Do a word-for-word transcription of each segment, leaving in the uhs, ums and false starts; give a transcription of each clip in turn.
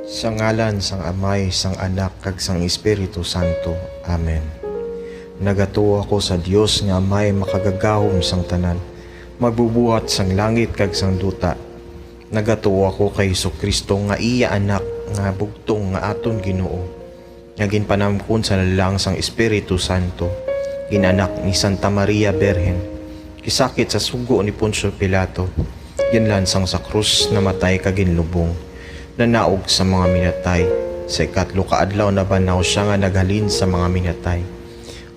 Sa ngalan sang Amay, sang Anak, kag sang Espiritu Santo. Amen. Nagatuo ako sa Dios nga Amay, makagagahom sang tanan, magbubuhat sang langit kag sang duta. Nagatuo ako kay Jesu-Cristo nga iya Anak, nga bugtong nga aton Ginoo, nga ginpanamkon sa lalang sang Espiritu Santo, gin-anak ni Santa Maria Birhen, gisakit sa sugo ni Poncio Pilato, ginlansang sa krus, namatay kag ginlubong, nanaog sa mga minatay, sa ikatlo ka adlaw nabanhaw sia nga naghalin sa mga minatay,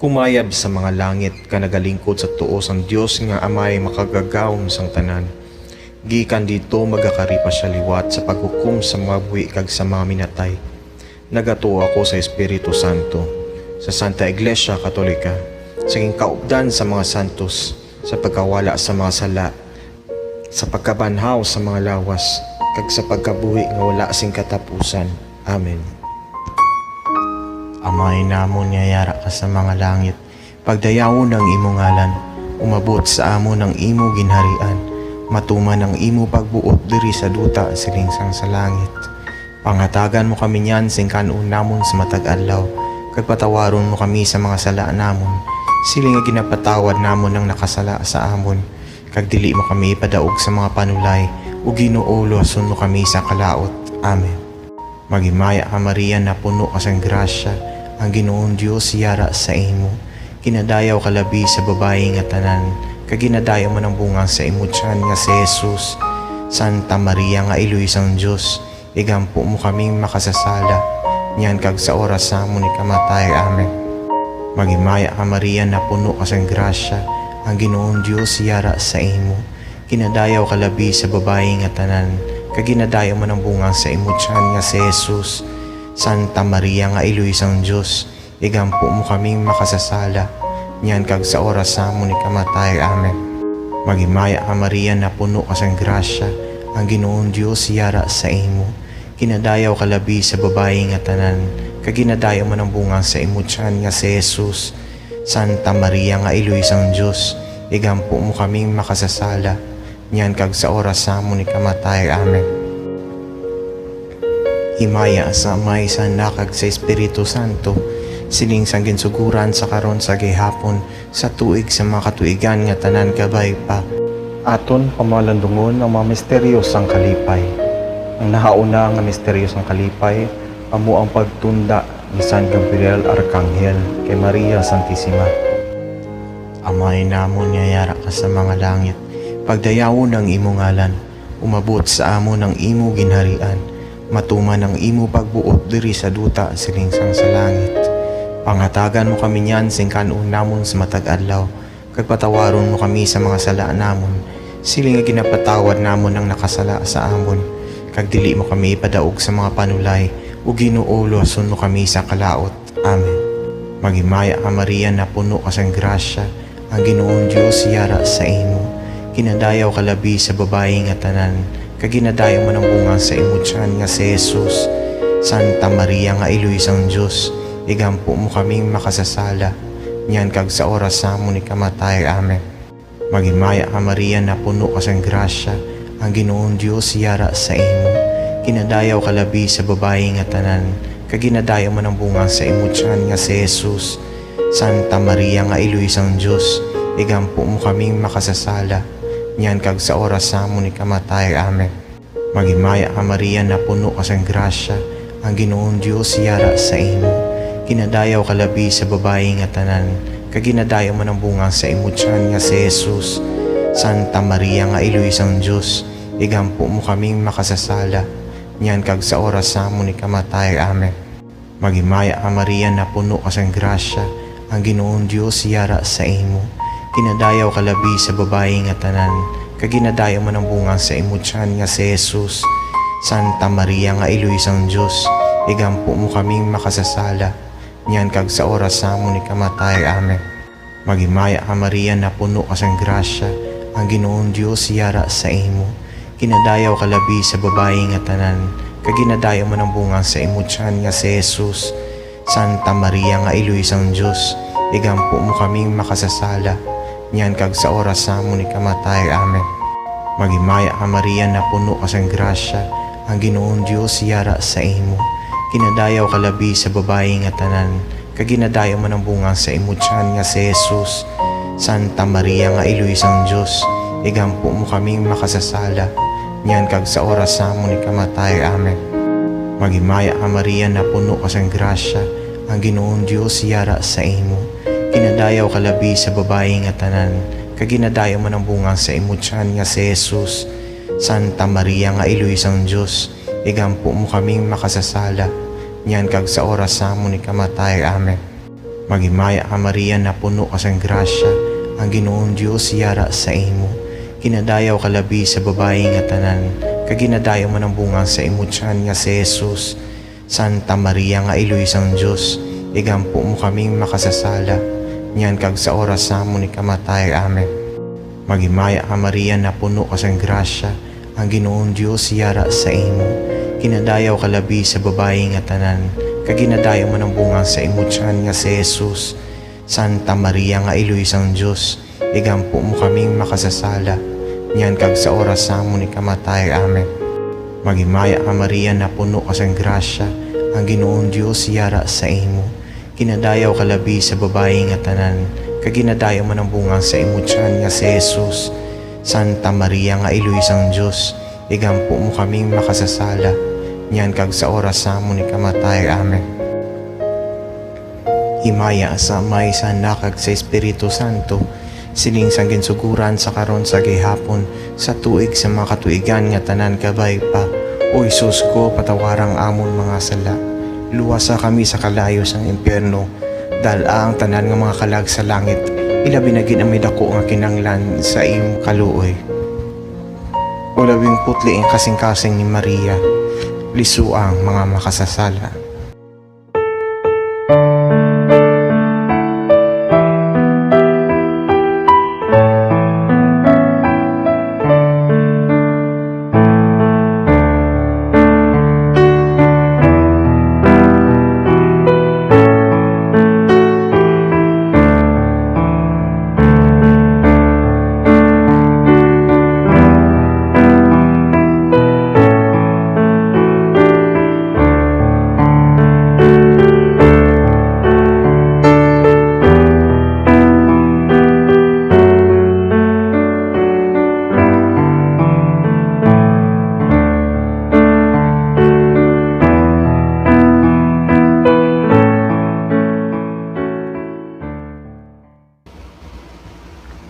kumayab sa mga langit, kag nagalingkod sa tuo sang Dios nga Amay makagagahom sang tanan. Gikan didto magakari pa sia liwat sa paghukom sa mga buhi kag sa mga minatay. Nagatuo ako sa Espiritu Santo, sa Santa Iglesia Katolika, sa ginkaupdan sa mga santos, sa pagkawala sa mga sala, sa pagkabanhaw sa mga lawas, kag sa pagkabuhi nga wala sing katapusan. Amen. Amay namon nga yara ka sa mga langit, pagdayawon ang imo ngalan, umabot sa amon ang imo ginharian, matuman ang imo pagbuot diri sa duta siling sang sa langit. Panghatagan mo kami niyan sing kan-on namon sa matag adlaw, kag patawaron mo kami sa mga sala namon, siling nga ginapatawad namon ang nakasala sa amon, kag dili mo kami ipadaog sa mga panulay, o Ginoo, luwason mo kami sa kalaut. Amen. Maghimaya ka, Maria, napuno ka sang grasya, ang Ginoong Dios yara sa imo. Ginadayaw ka labi sa babayi nga tanan, kag ginadayaw man ang bunga sa imo tiyan nga si Jesus. Santa Maria nga iloy sang Dios, igampo mo kaming makasasala, niyan kag sa oras sa amon ikamatay. Amen. Maghimaya ka, Maria, napuno ka sang grasya, ang Ginoong Dios yara sa imo. Ginadayaw ka labi sa babayi nga tanan, kag ginadayaw man ang bunga sa imo tiyan nga si Jesus. Santa Maria nga iloy sang Dios, igampo mo kaming makasasala, niyan kag sa oras sa amon ikamatay. Amen. Maghimaya ka, Maria, napuno ka sang grasya, ang Ginoong Dios yara sa imo. Ginadayaw ka labi sa babayi nga tanan, kag ginadayaw man ang bunga sa imo tiyan nga si Jesus. Santa Maria nga iloy sang Dios, igampo mo kaming makasasala, niyan kag sa oras sa amon ikamatay. Amen. Himaya sa Amay, sa Anak, kag sa Espiritu Santo, siling sang ginsuguran, sa karon, sa gihapon, sa tuig sa mga katuigan nga tanan kabay pa. Aton pamalandungon ang mga misteryo sang kalipay. Ang nahauna nga misteryo sang kalipay amo ang pagtunda ni San Gabriel Arkanghel kay Maria Santisima. Amay namon nga yara ka sa mga langit, pagdayawon ang imo ngalan, umabot sa amon ang imo ginharian, matuman ang imo pagbuot diri sa duta siling sang sa langit. Panghatagan mo kami niyan sing kan-on namon sa matag adlaw, kag patawaron mo kami sa mga sala namon, siling nga ginapatawad namon ang nakasala sa amon, kag dili mo kami ipadaog sa mga panulay, o Ginoo, luwason mo kami sa kalaot. Amen. Maghimaya ka, Maria, napuno ka sang grasya, ang Ginoong Dios yara sa imo. Ginadayaw ka labi sa babayi nga tanan, kag ginadayaw man ang bunga sa imo tiyan nga si Jesus. Santa Maria nga iloy sang Dios, igampo mo kaming makasasala, niyan kag sa oras sa amon ikamatay. Amen. Maghimaya ka, Maria, napuno ka sang grasya, ang Ginoong Dios yara sa imo. Ginadayaw ka labi sa babayi nga tanan, kag ginadayaw man ang bunga sa imo tiyan nga si Jesus. Santa Maria nga iloy sang Dios, igampo mo kaming makasasala, niyan kag sa oras sa amon ikamatay. Amen. Maghimaya ka, Maria, napuno ka sang grasya, ang Ginoong Dios yara sa imo. Ginadayaw ka labi sa babayi nga tanan, kag ginadayaw man ang bunga sa imo tiyan nga si Jesus. Santa Maria nga iloy sang Dios, igampo mo kaming makasasala, niyan kag sa oras sa amon ikamatay. Amen. Maghimaya ka, Maria, napuno ka sang grasya, ang Ginoong Dios yara sa imo. Ginadayaw ka labi sa babayi nga tanan, kag ginadayaw man ang bunga sa imo tiyan nga si Jesus. Santa Maria nga iloy sang Dios, igampo mo kaming makasasala, niyan kag sa oras sa amon ikamatay. Amen. Maghimaya ka, Maria, napuno ka sang grasya, ang Ginoong Dios yara sa imo. Ginadayaw ka labi sa babayi nga tanan, kag ginadayaw man ang bunga sa imo tiyan nga si Jesus. Santa Maria nga iloy sang Dios, igampo mo kaming makasasala, niyan kag sa oras sa amon ikamatay. Amen. Maghimaya ka, Maria, napuno ka sang grasya, Ang Ginoong Dios yara sa imo. Ginadayaw ka labi sa babayi nga tanan, kag ginadayaw man ang bunga sa imo tiyan nga si Jesus. Santa Maria nga iloy sang Dios, igampo mo kaming makasasala, niyan kag sa oras sa amon ikamatay. Amen. Maghimaya ka, Maria, napuno ka sang grasya, ang Ginoong Dios yara sa imo. Ginadayaw ka labi sa babayi nga tanan, kag ginadayaw man ang bunga sa imo tiyan nga si Jesus. Santa Maria nga iloy sang Dios, igampo mo kaming makasasala, niyan kag sa oras sa amon ikamatay. Amen. Maghimaya ka, Maria, napuno ka sang grasya, ang Ginoong Dios yara sa imo. Ginadayaw ka labi sa babayi nga tanan, kag ginadayaw man ang bunga sa imo tiyan nga si Jesus. Santa Maria nga iloy sang Dios, igampo mo kaming makasasala, niyan kag sa oras sa amon ikamatay. Amen. Maghimaya ka, Maria, napuno ka sang grasya, ang Ginoong Dios yara sa imo. Ginadayaw ka labi sa babayi nga tanan, kag ginadayaw man ang bunga sa imo tiyan nga si Jesus. Santa Maria nga iloy sang Dios, igampo mo kaming makasasala, niyan kag sa oras sa amon ikamatay. Amen. Maghimaya ka, Maria, napuno ka sang grasya, ang Ginoong Dios yara sa imo. Ginadayaw ka labi sa babayi nga tanan, kag ginadayaw man ang bunga sa imo tiyan nga si Jesus. Santa Maria nga iloy sang Dios, igampo mo kaming makasasala, niyan kag sa oras sa amon ikamatay. Amen. Himaya sa Amay, sa Anak, kag sa Espiritu Santo, siling sang ginsuguran, sa karon, sa gihapon, sa tuig sa mga katuigan nga tanan. Kabay pa. O Jesus ko, patawara ang amon mga sala, luwasa kami sa kalayo sang impyerno, dal-a ang tanan nga mga kalag sa langit, ilabi na gid ang may daku nga kinahanglan sa imong kaluoy. O labing putli ang kasingkasing ni Maria, lisua ang mga makasasala.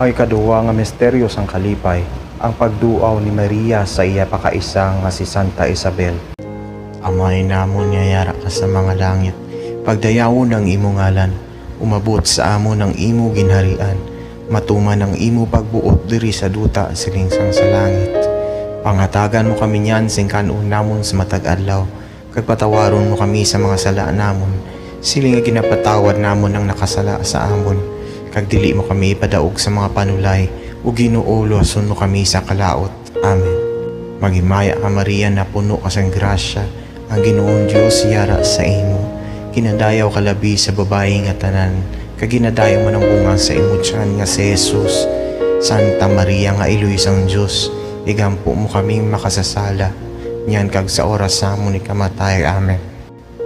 Ang ikaduha nga misteryo sang kalipay, ang pagduaw ni Maria sa iya pakaisa nga si Santa Isabel. Amay namon nga yara ka sa mga langit, pagdayawon ang imo ngalan, umabot sa amon ang imo ginharian, matuman ang imo pagbuot diri sa duta siling sang sa langit. Panghatagan mo kami niyan sing kan-on namon sa matag adlaw, kag patawaron mo kami sa mga sala namon, siling nga ginapatawad namon ang nakasala sa amon, kag dili mo kami ipadaog sa mga panulay, o Ginoo, luwason mo kami sa kalaut. Amen. Maghimaya ka, Maria, napuno ka sang grasya, ang Ginoong Dios yara sa imo. Ginadayaw ka labi sa babayi nga tanan, kag ginadayaw man ang bunga sa imo tiyan nga si Jesus. Santa Maria nga iloy sang Dios, igampo mo kaming makasasala, niyan kag sa oras sa amon ikamatay. Amen.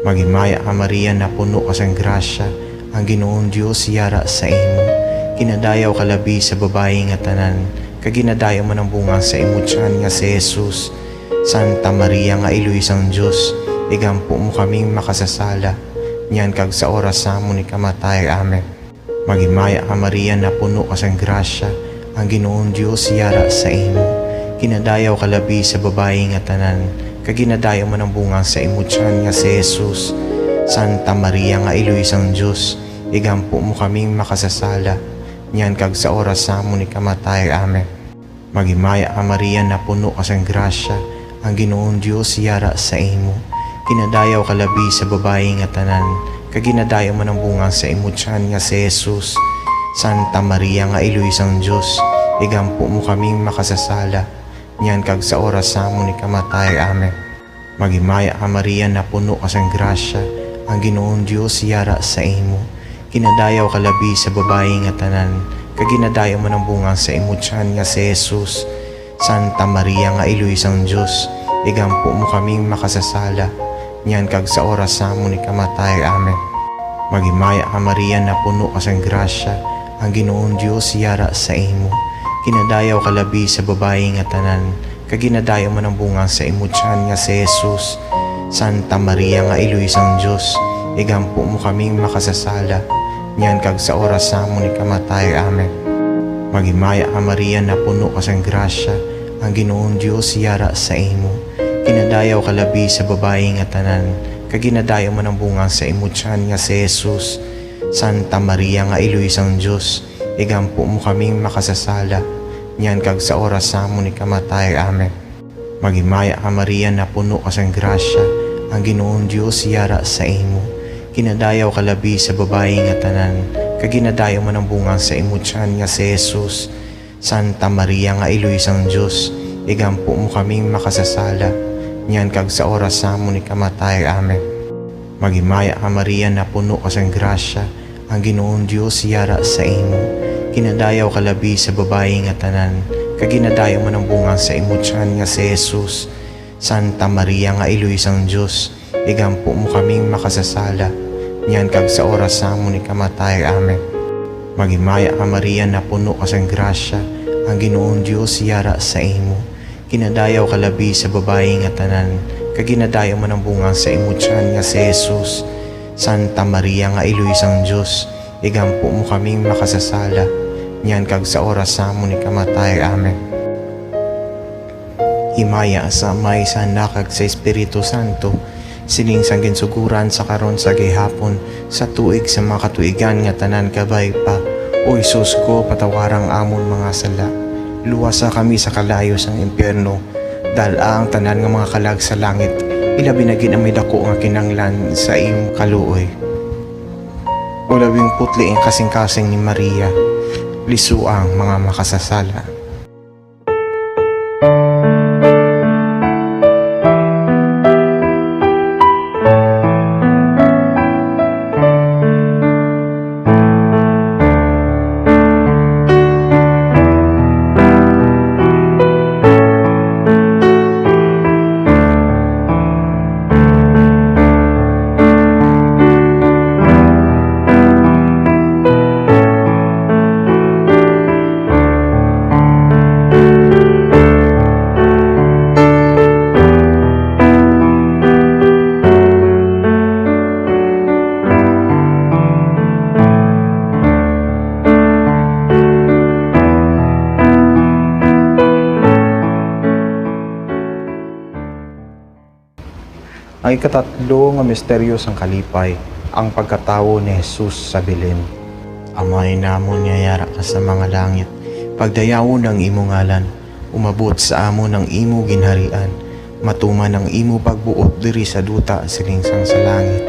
Maghimaya ka, Maria, napuno ka sang grasya, ang Ginoong Dios yara sa imo. Ginadayaw ka labi sa babayi nga tanan, kag ginadayaw man ang bunga sa imo tiyan nga si Jesus. Santa Maria nga iloy sang Dios, igampo mo kaming makasasala, niyan kag sa oras sa amon ikamatay. Amen. Maghimaya ka, Maria, napuno ka sang grasya, ang Ginoong Dios yara sa imo. Ginadayaw ka labi sa babayi nga tanan, kag ginadayaw man ang bunga sa imo tiyan nga si Jesus. Santa Maria nga iloy sang Dios, igampo mo kaming makasasala, niyan kag sa oras sa amon ikamatay. Amen. Maghimaya ka, Maria, napuno ka sang grasya, ang Ginoong Dios yara sa imo. Ginadayaw ka labi sa babayi nga tanan, kag ginadayaw man ang bunga sa imo tiyan nga si Jesus. Santa Maria nga iloy sang Dios, igampo mo kaming makasasala, niyan kag sa oras sa amon ikamatay. Amen. Maghimaya ka, Maria, napuno ka sang grasya, ang Ginoong Dios yara sa imo. Ginadayaw ka labi sa babayi nga tanan, kag ginadayaw man ang bunga sa imo tiyan nga si Jesus. Santa Maria nga iloy sang Dios, igampo mo kaming makasasala, niyan kag sa oras sa amon ikamatay. Amen. Maghimaya ka, Maria, napuno ka sang grasya, ang Ginoong Dios yara sa imo. Ginadayaw ka labi sa babayi nga tanan, kag ginadayaw man ang bunga sa imo tiyan nga si Jesus. Santa Maria nga Iloy sang Dios, igampo mo kaming makasasala, niyan kag sa oras sa amon ikamatay. Amen. Maghimaya ka, Maria, napuno ka sang grasya, ang Ginoong Dios yara sa imo. Ginadayaw ka labi sa babayi nga tanan, kag ginadayaw man ang bunga sa imo tiyan nga si Jesus. Santa Maria nga Iloy sang Dios, igampo mo kaming makasasala, niyan kag sa oras sa amon ikamatay. Amen. Maghimaya ka, Maria, napuno ka sang grasya, ang Ginoong Dios yara sa imo. Ginadayaw ka labi sa babayi nga tanan, kag ginadayaw man ang bunga sa imo tiyan nga si Jesus. Santa Maria nga Iloy sang Dios, igampo mo kaming makasasala, niyan kag sa oras sa amon ikamatay. Amen. Maghimaya ka, Maria, napuno ka sang grasya, ang Ginoong Dios yara sa imo. Ginadayaw ka labi sa babayi nga tanan, kag ginadayaw man ang bunga sa imo tiyan nga si Jesus. Santa Maria nga Iloy sang Dios, igampo mo kaming makasasala, niyan kag sa oras sa amon ikamatay. Amen. Maghimaya ka, Maria, napuno ka sang grasya, ang Ginoong Dios yara sa imo. Ginadayaw ka labi sa babayi nga tanan, kag ginadayaw man ang bunga sa imo tiyan nga si Jesus. Santa Maria nga Iloy sang Dios, igampo mo kaming makasasala, niyan kag sa oras sa amon ikamatay. Amen. Himaya sa Amay, sa Anak, kag sa Espiritu Santo, siling sang ginsuguran, sa karon, sa gihapon, sa tuig sa mga katuigan nga tanan. Kabay pa, O Jesus ko, patawara ang amon mga sala, luwasa kami sa kalayo sang impyerno, dal-a ang tanan nga mga kalag sa langit, ilabi na gid ang may daku nga kinahanglan sa imong kaluoy. O labing putli ang kasingkasing ni Maria, lisua ang mga makasasala. Ang ikatatlo nga misteryo sang kalipay, ang pagkatawo ni Jesus sa Belen. Amay namon nga yara ka sa mga langit, pagdayawon ang imo ngalan, umabot sa amon ang imo ginharian, matuman ang imo pagbuot diri sa duta siling sang sa langit.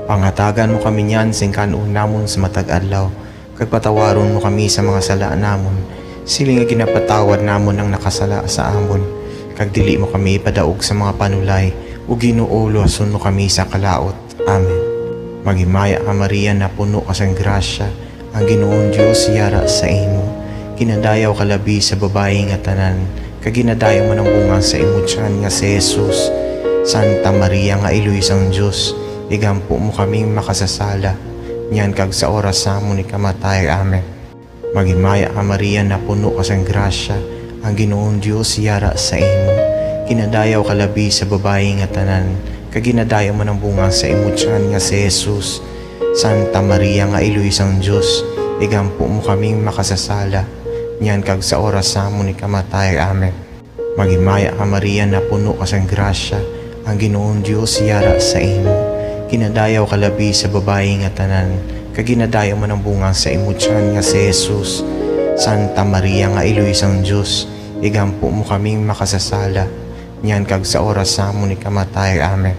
Panghatagan mo kami niyan sing kan-on namon sa matag adlaw, kag patawaron mo kami sa mga sala namon, siling nga ginapatawad namon ang nakasala sa amon, kag dili mo kami ipadaog sa mga panulay, o Ginoo, luwason mo kami sa kalaut. Amen. Maghimaya ka, Maria, napuno ka sang grasya, ang Ginoong Dios yara sa imo. Ginadayaw ka labi sa babayi nga tanan, kag ginadayaw man ang bunga sa imo tiyan nga si Jesus. Santa Maria nga Iloy sang Dios, igampo mo kaming makasasala, niyan kag sa oras sa amon ikamatay. Amen. Maghimaya ka, Maria, napuno ka sang grasya, ang Ginoong Dios yara sa imo. Ginadayaw ka labi sa babayi nga tanan, kag ginadayaw man ang bunga sa imo tiyan nga si Jesus. Santa Maria nga Iloy sang Dios, igampo mo kaming makasasala, niyan kag sa oras sa amon ikamatay. Amen. Maghimaya ka, Maria, napuno ka sang grasya, ang Ginoong Dios yara sa imo. Ginadayaw ka labi sa babayi nga tanan, kag ginadayaw man ang bunga sa imo tiyan nga si Jesus. Santa Maria nga Iloy sang Dios, igampo mo kaming makasasala, niyan kag sa oras sa amon ikamatay. Amen.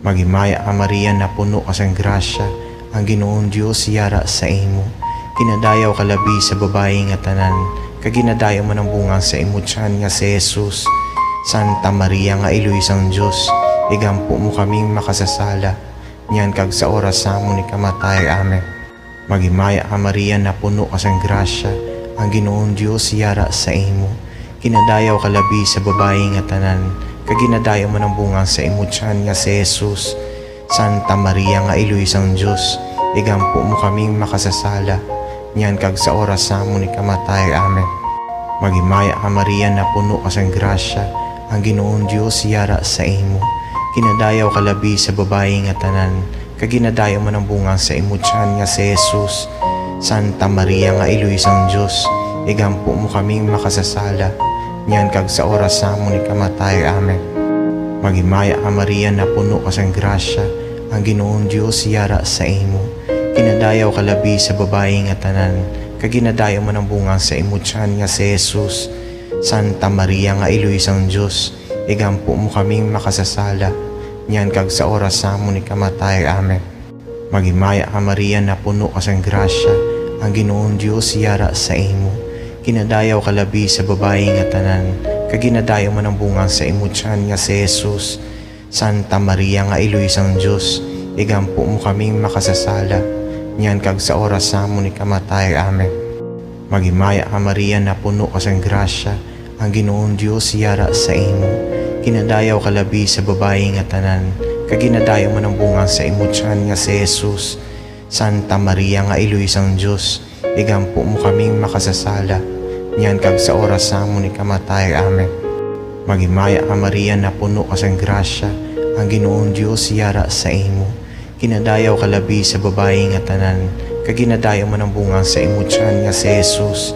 Maghimaya ka, Maria, napuno ka sang grasya, ang Ginoong Dios yara sa imo. Ginadayaw ka labi sa babayi nga tanan, kag ginadayaw man ang bunga sa imo tiyan nga si Jesus. Santa Maria nga Iloy sang Dios, igampo mo kaming makasasala, niyan kag sa oras sa amon ikamatay. Amen. Maghimaya ka, Maria, napuno ka sang grasya, ang Ginoong Dios yara sa imo. Ginadayaw ka labi sa babayi nga tanan, kag ginadayo man ang bunga sa imo tiyan nga si Jesus. Santa Maria nga Iloy sang Dios, igampo mo kaming makasasala, niyan kag sa oras sa amon ikamatay. Amen. Maghimaya ka, Maria, napuno ka sang grasya, ang Ginoong Dios yara sa imo. Ginadayaw ka labi sa babayi nga tanan, kag ginadayaw man ang bunga sa imo tiyan nga si Jesus. Santa Maria nga Iloy sang Dios, igampo mo kaming makasasala, niyan kag sa oras sa amon ikamatay. Amen. Maghimaya ka, Maria, napuno ka sang grasya, ang Ginoong Dios yara sa imo. Ginadayaw ka labi sa babayi nga tanan, kag ginadayaw man ang bunga sa imo tiyan nga si Jesus. Santa Maria nga Iloy sang Dios, igampo mo kaming makasasala, niyan kag sa oras sa amon ikamatay. Amen. Maghimaya ka, Maria, napuno ka sang grasya, ang Ginoong Dios yara sa imo. Ginadayaw ka labi sa babayi nga tanan, kag ginadayaw man ang bunga sa imo tiyan nga si Jesus. Santa Maria nga Iloy sang Dios, igampo mo kaming makasasala, niyan kag sa oras sa amon ikamatay. Amen. Maghimaya ka, Maria, napuno ka sang grasya, ang Ginoong Dios yara sa imo. Ginadayaw ka labi sa babayi nga tanan, kag ginadayaw man ang bunga sa imo tiyan nga si Jesus. Santa Maria nga Iloy sang Dios, igampo mo kaming makasasala, niyan kag sa oras sa amon ikamatay. Amen. Maghimaya ka, Maria, napuno ka sang grasya, ang Ginoong Dios yara sa imo. Ginadayaw ka labi sa babayi nga tanan, kag ginadayaw man ang bunga sa imo tiyan nga si Jesus.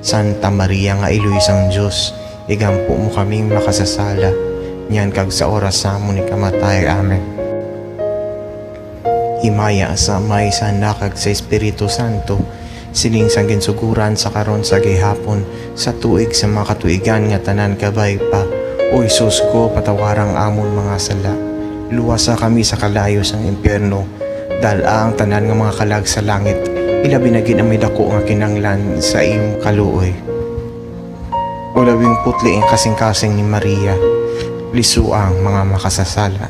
Santa Maria nga Iloy sang Dios, igampo mo kaming makasasala, niyan kag sa oras sa amon ikamatay. Amen. Himaya sa Amay, sa Anak, kag sa Espiritu Santo, siling sang ginsuguran, sa karon, sa gihapon, sa tuig sa mga katuigan nga tanan. Kabay pa, O Jesus ko, patawara ang amon mga sala, luwasa kami sa kalayo sang impyerno, dal-a ang tanan nga mga kalag sa langit, ilabi na gid ang may daku nga kinahanglan sa imong kaluoy. O labing putli ang kasingkasing ni Maria, lisua ang mga makasasala.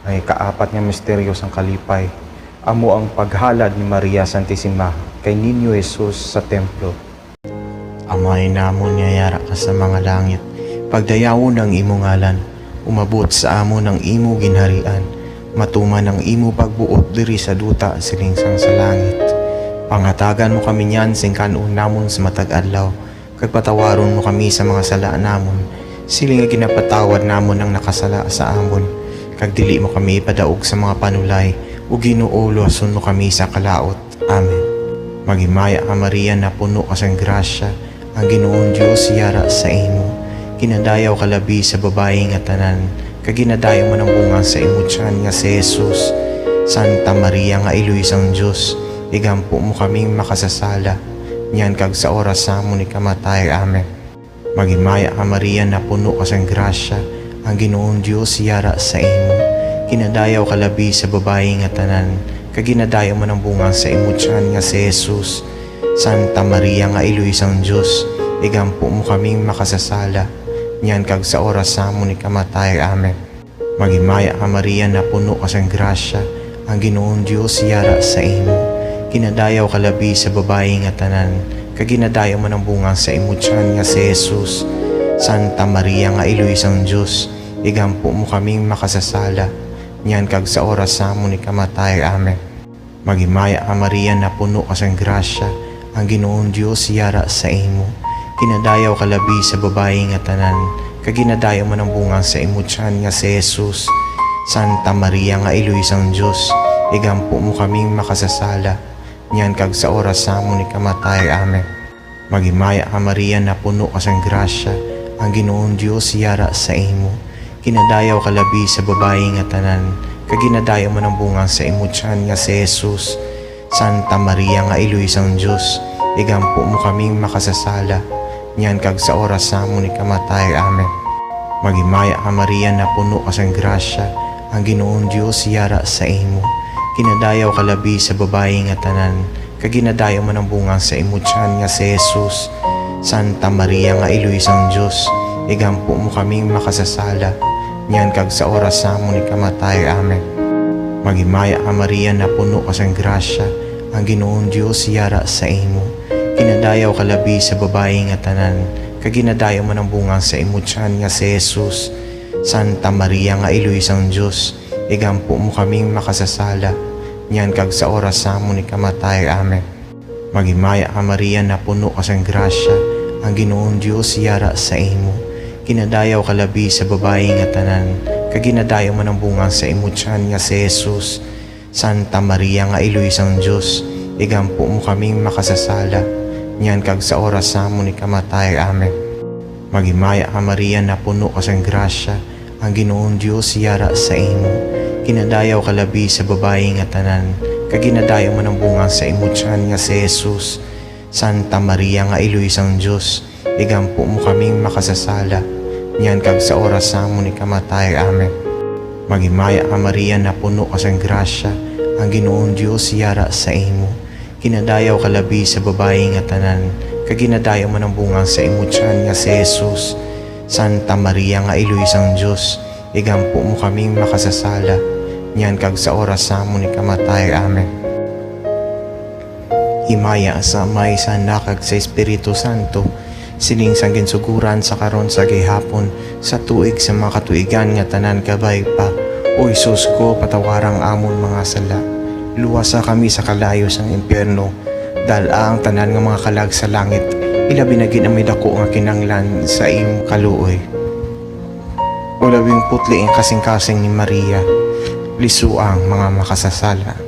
Ang ikaapat nga misteryo sang kalipay amo ang paghalad ni Maria Santisima kay Niño Jesus sa templo. Amay namon nga yara ka sa mga langit, pagdayawon ang imo ngalan, umabot sa amon ang imo ginharian, matuman ang imo pagbuot diri sa duta siling sang sa langit. Panghatagan mo kami niyan sing kan-on namon sa matag adlaw, kag patawaron mo kami sa mga sala namon, siling nga ginapatawad namon ang nakasala sa amon, kag dili mo kami ipadaog sa mga panulay, o Ginoo, luwason mo kami sa kalaut. Amen. Maghimaya ka, Maria, napuno ka sang grasya, ang Ginoong Dios yara sa imo. Ginadayaw ka labi sa babayi nga tanan, kag ginadayaw man ang bunga sa imo tiyan nga si Jesus. Santa Maria nga Iloy sang Dios, igampo mo kaming makasasala, niyan kag sa oras sa amon ikamatay. Amen. Maghimaya ka, Maria, napuno ka sang grasya, ang Ginoong Dios yara sa imo. Ginadayaw ka labi sa babayi nga tanan, kag ginadayaw man ang bunga sa imo tiyan nga si Jesus. Santa Maria nga Iloy sang Dios, igampo mo kaming makasasala, niyan kag sa oras sa amon ikamatay. Amen. Maghimaya ka, Maria, napuno ka sang grasya, ang Ginoong Dios yara sa imo. Ginadayaw ka labi sa babayi nga tanan, kag ginadayaw man ang bunga sa imo tiyan nga si Jesus. Santa Maria nga Iloy sang Dios, igampo mo kaming makasasala, niyan kag sa oras sa amon ikamatay. Amen. Maghimaya ka, Maria, napuno ka sang grasya, ang Ginoong Dios yara sa imo. Ginadayaw ka labi sa babayi nga tanan, kag ginadayaw man ang bunga sa imo tiyan nga si Jesus. Santa Maria nga Iloy sang Dios, igampo mo kaming makasasala, niyan kag sa oras sa amon ikamatay. Amen. Maghimaya ka, Maria, napuno ka sang grasya, ang Ginoong Dios yara sa imo. Ginadayaw ka labi sa babayi nga tanan, kag ginadayaw man ang bunga sa imo tiyan nga si Jesus. Santa Maria nga iloy sang Dios, igampo mo kaming makasasala, niyan kag sa oras sa amon ikamatay. Amen. Maghimaya ka, Maria, napuno ka sang grasya, ang Ginoong Dios yara sa imo. Ginadayaw ka labi sa babayi nga tanan, kag ginadayaw man ang bunga sa imo tiyan nga si Jesus. Santa Maria nga iloy sang Dios, igampo mo kaming makasasala, niyan kag sa oras sa amon ikamatay. Amen. Maghimaya ka, Maria, napuno ka sang grasya, ang Ginoong Dios yara sa imo. Ginadayaw ka labi sa babayi nga tanan, kag ginadayaw man ang bunga sa imo tiyan nga si Jesus. Santa Maria nga iloy sang Dios, igampo mo kaming makasasala, niyan kag sa oras sa amon ikamatay. Amen. Maghimaya ka, Maria, napuno ka sang grasya, ang Ginoong Dios yara sa imo. Ginadayaw ka labi sa babayi nga tanan, kag ginadayaw man ang bunga sa imo tiyan nga si Jesus. Santa Maria nga iloy sang Dios, igampo mo kaming makasasala, niyan kag sa oras sa amon ikamatay. Amen. Maghimaya ka, Maria, napuno ka sang grasya, ang Ginoong Dios yara sa imo. Ginadayaw ka labi sa babayi nga tanan, kag ginadayaw man ang bunga sa imo tiyan nga si Jesus. Santa Maria nga iloy sang Dios, igampo mo kaming makasasala, niyan kag sa oras sa amon ikamatay. Amen. Maghimaya ka, Maria, napuno ka sang grasya, ang Ginoong Dios yara sa imo. Ginadayaw ka labi sa babayi nga tanan, kag ginadayaw man ang bunga sa imo tiyan nga si Jesus. Santa Maria nga iloy sang Dios, igampo mo kaming makasasala, niyan kag sa oras sa amon ikamatay. Amen. Himaya sa Amay, sa Anak, kag sa Espiritu Santo, siling sang ginsuguran, sa karon, sa gihapon, sa tuig sa mga katuigan nga tanan kabay pa. O Jesus ko, patawara ang amon mga sala, luwasa kami sa kalayo sang impyerno, dal-a ang tanan nga mga kalag sa langit, ilabi na gid ang may daku nga kinahanglan sa imong kaluoy. O labing putli ang kasingkasing ni Maria, lisua ang mga makasasala.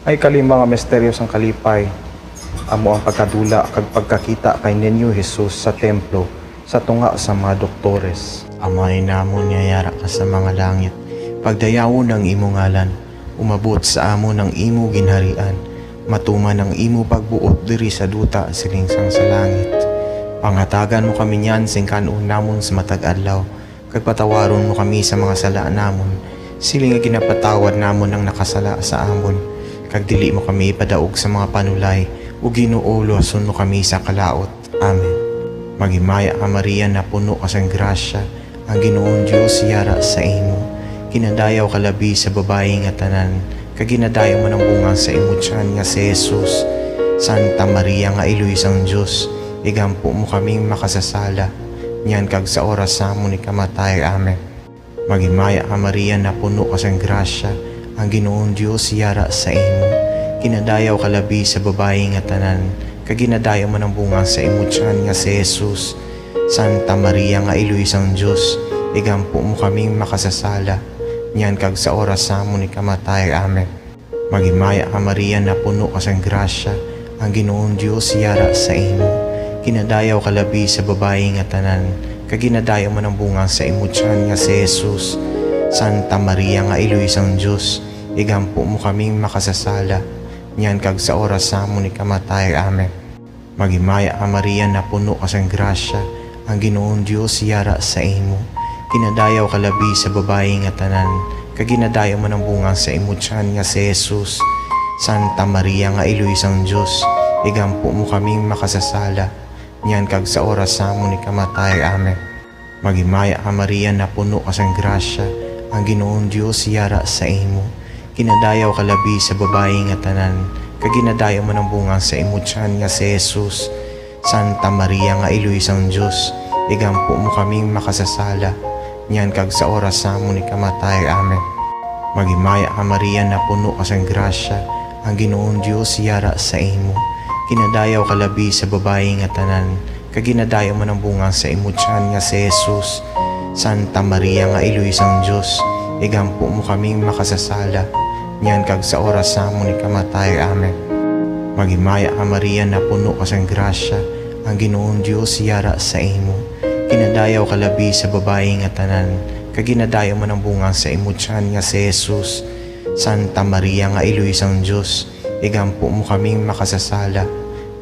Ay kalima nga misteryo sang kalipay, amo ang pagkadula kag pagkakita kay Niño Jesus sa templo sa tunga sa mga doktores. Amay namon nga yara ka sa mga langit, pagdayawon ang imo ngalan, umabot sa amon ang imo ginharian, matuman ang imo pagbuot diri sa duta siling sang sa langit. Panghatagan mo kami niyan sing kan-on namon sa matag adlaw, kag patawaron mo kami sa mga sala namon, siling nga ginapatawad namon ang nakasala sa amon, kag dili mo kami ipadaog sa mga panulay, o Ginoo, luwason mo kami sa kalaut. Amen. Maghimaya ka, Maria, napuno ka sang grasya, ang Ginoong Dios yara sa imo. Ginadayaw ka labi sa babayi nga tanan, kag ginadayaw man ang bunga sa imo tiyan nga si Jesus. Santa Maria nga iloy sang Dios, igampo mo kaming makasasala, niyan kag sa oras sa amon ikamatay. Amen. Maghimaya ka, Maria, napuno ka sang grasya, ang Ginoong Dios yara sa imo. Ginadayaw ka labi sa babayi nga tanan, kag ginadayaw man ang bunga sa imo tiyan nga si Jesus. Santa Maria nga iloy sang Dios, igampo mo kaming makasasala, niyan kag sa oras sa amon ikamatay. Amen. Maghimaya ka, Maria, napuno ka sang grasya, ang Ginoong Dios yara sa imo. Ginadayaw ka labi sa babayi nga tanan, kag ginadayaw man ang bunga sa imo tiyan nga si Jesus. Santa Maria nga iloy sang Dios, igampo mo kaming makasasala, niyan kag sa oras sa amon ikamatay. Amen. Maghimaya ka, Maria, napuno ka sang grasya, ang Ginoong Dios yara sa imo. Ginadayaw ka labi sa babayi nga tanan, kag ginadayo man ang bunga sa imo tiyan nga si Jesus. Santa Maria nga Iloy sang Dios, igampo mo kaming makasasala, niyan kag sa oras sa amon ikamatay. Amen. Maghimaya ka, Maria, napuno ka sang grasya, ang Ginoong Dios yara sa imo. Ginadayaw ka labi sa babayi nga tanan, kag ginadayaw man ang bunga sa imo tiyan nga si Jesus. Santa Maria nga Iloy sang Dios, igampo mo kaming makasasala, niyan kag sa oras sa amon ikamatay. Amen. Maghimaya ka, Maria, napuno ka sang grasya, ang Ginoong Dios yara sa imo. Ginadayaw ka labi sa babayi nga tanan, kag ginadayaw man ang bunga sa imo tiyan nga si Jesus. Santa Maria nga Iloy sang Dios, igampo mo kaming makasasala, niyan kag sa oras sa amon ikamatay. Amen. Maghimaya ka, Maria, napuno ka sang grasya, ang Ginoong Dios yara sa imo. Ginadayaw ka labi sa babayi nga tanan, kag ginadayaw man ang bunga sa imo tiyan nga si Jesus. Santa Maria nga Iloy sang Dios, igampo mo kaming makasasala,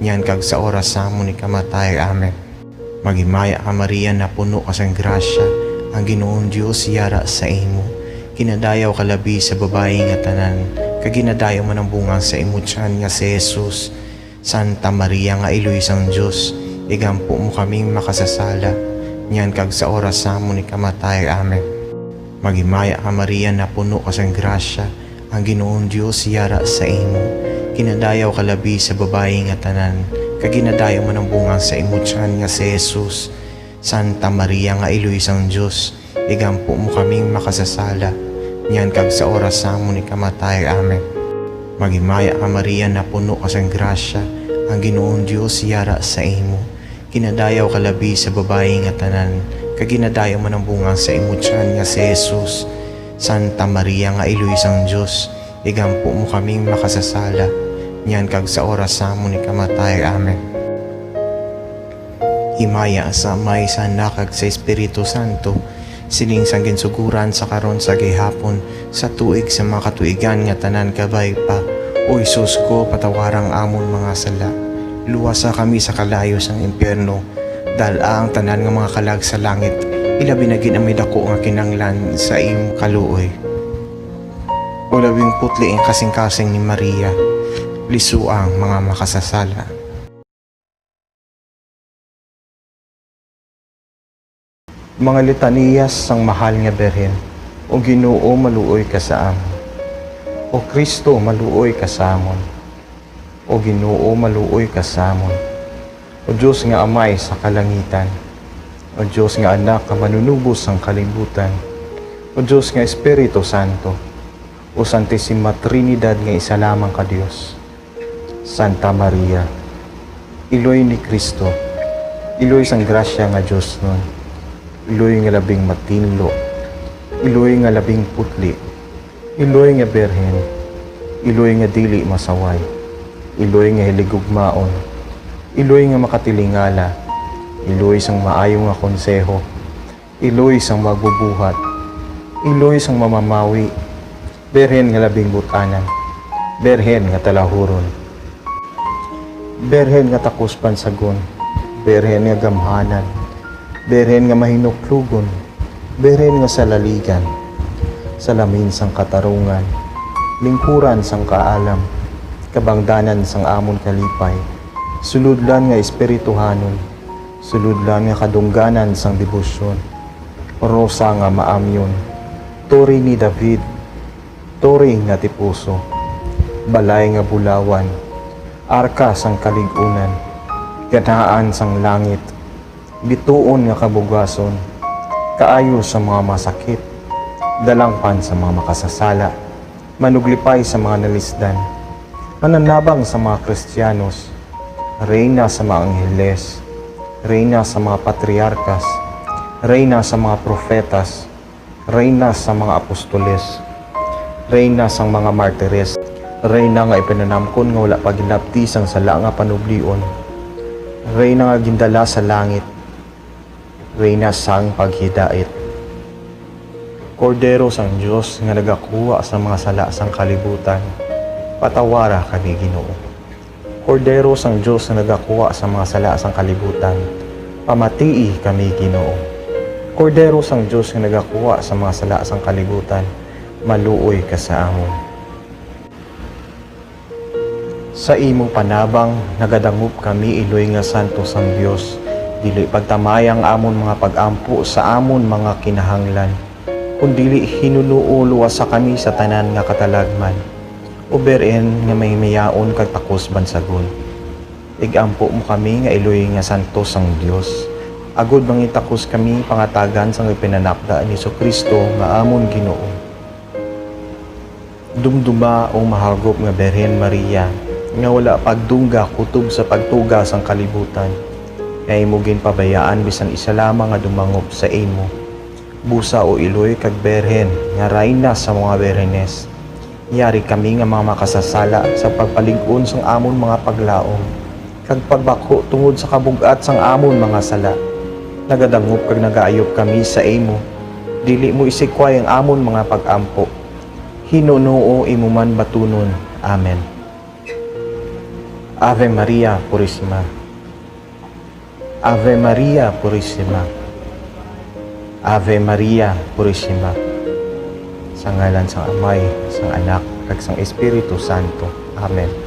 niyan kag sa oras sa amon ikamatay. Amen. Maghimaya ka, Maria, napuno ka sang grasya, ang Ginoong Dios yara sa imo. Ginadayaw ka labi sa babayi nga tanan, kag ginadayaw man ang bunga sa imo tiyan nga si Jesus. Santa Maria nga Iloy sang Dios, igampo mo kaming makasasala, niyan kag sa oras sa amon ikamatay. Amen. Maghimaya ka, Maria, napuno ka sang grasya, ang Ginoong Dios yara sa imo. Ginadayaw ka labi sa babayi nga tanan, kag ginadayaw man ang bunga sa imo tiyan nga si Jesus. Santa Maria nga Iloy sang Dios, igampo mo kaming makasasala, niyan kag sa oras sa amon ikamatay. Amen. Maghimaya ka, Maria, napuno ka sang grasya, ang Ginoong Dios yara sa imo. Ginadayaw ka labi sa babayi nga tanan, kag ginadayaw man ang bunga sa imo tiyan nga si Jesus. Santa Maria nga Iloy sang Dios, igampo mo kaming makasasala, niyan kag sa oras sa amon ikamatay. Amen. Himaya sa Amay, sa Anak, kag sa Espiritu Santo, siling sang ginsuguran, sa karon, sa gihapon, sa tuig sa mga katuigan nga tanan kabay pa. O Jesus ko, patawara ang amon mga sala. Luwasa kami sa kalayo sang impyerno. Dal-a ang tanan nga mga kalag sa langit, ilabi na gid ang may daku nga kinahanglan sa imong kaluoy. O labing putli ang kasingkasing ni Maria, lisua ang mga makasasala. Mga litaniya sang Mahal nga Birhen. O Ginoo, maluoy ka sa amon. O Cristo, maluoy ka sa amon. O Ginoo, maluoy ka sa amon. O Dios nga Amay sa kalangitan. O Dios nga Anak nga Manunubos sang kalibutan. O Dios nga Espiritu Santo. O Santisima Trinidad nga isa lamang ka Dios. Santa Maria, iloy ni Cristo, iloy sang grasya nga diosnon, iloy nga labing matinlo, iloy nga labing putli, iloy nga birhen, iloy nga dili masaway, iloy nga hiligugmaon, iloy nga makatilingala, iloy sang maayo nga konseho, iloy sang magbubuhat, iloy sang mamamawi, birhen nga labing but-anan, birhen nga talahuron, birhen nga takos bansagon, birhen nga gamhanan, birhen nga mahinuklogon, birhen nga salaligan, salamin sang katarungan, lingkuran sang kaalam, kabangdanan sang amon kalipay, sulodlan nga espirituhanon, sulodlan nga kadungganan sang debosyon, rosa nga maamyon, turi ni David, turi nga tipuso, balay nga bulawan, arka sang kalig-unan, ganaan sang langit, bituon nga kabugason, kaayo sa mga masakit, dalangpan sa mga makasasala, manuglipay sa mga nalisdan, mananabang sa mga Kristiyanos, Reyna sa mga Angheles, Reyna sa mga Patriarkas, Reyna sa mga Profetas, Reyna sa mga Apostoles, Reyna sang mga Martires, Reyna nga ipinanamkon nga wala pa ginlapti sang sala nga panublion, Reyna nga gindala sa langit, Reyna sang paghidait. Kordero sang Dios nga nagakuha sa mga sala sang kalibutan, patawara kami, Ginoo. Kordero sang Dios nga nagakuha sa mga sala sang kalibutan, pamatii kami, Ginoo. Kordero sang Dios nga nagakuha sa mga sala sang kalibutan, maluoy ka sa amon. Sa imo panabang, nagadangop kami, iloy nga santo sang Dios. Dili pagtamaya ang amon mga pag-ampo sa amon mga kinahanglan, kundili hinunoo luwasa kami sa tanan nga katalagman. O Birhen nga mahimayaon kag takos bansagon, ig-ampo mo kami nga iloy nga santo sang Dios, agod mangitakos kami pangatagan sang ipinanakda ni Jesu-Cristo nga amon Ginoo. Dumduma, O mahagop nga Birhen Maria, nga wala pagdungga kutob sa pagtuga sang kalibutan, nga imo ginpabayaan bisan isa lamang nga dumangop sa imo. Busa, O iloy kag Birhen nga Rayna sa mga birhenes, yari kami nga mga makasasala sa pagpalig-on sang amon mga paglaom kag pagbakho tungod sa kabug-at sang amon mga sala. Nagadangop kag nagaayop kami sa imo. Dili mo isikway ang amon mga pag-ampo. Hinunoo imo man batunon. Amen. Ave Maria Purisima. Ave Maria Purisima. Ave Maria Purisima. Sa ngalan sang Amay, sang Anak, kag sang Espiritu Santo. Amen.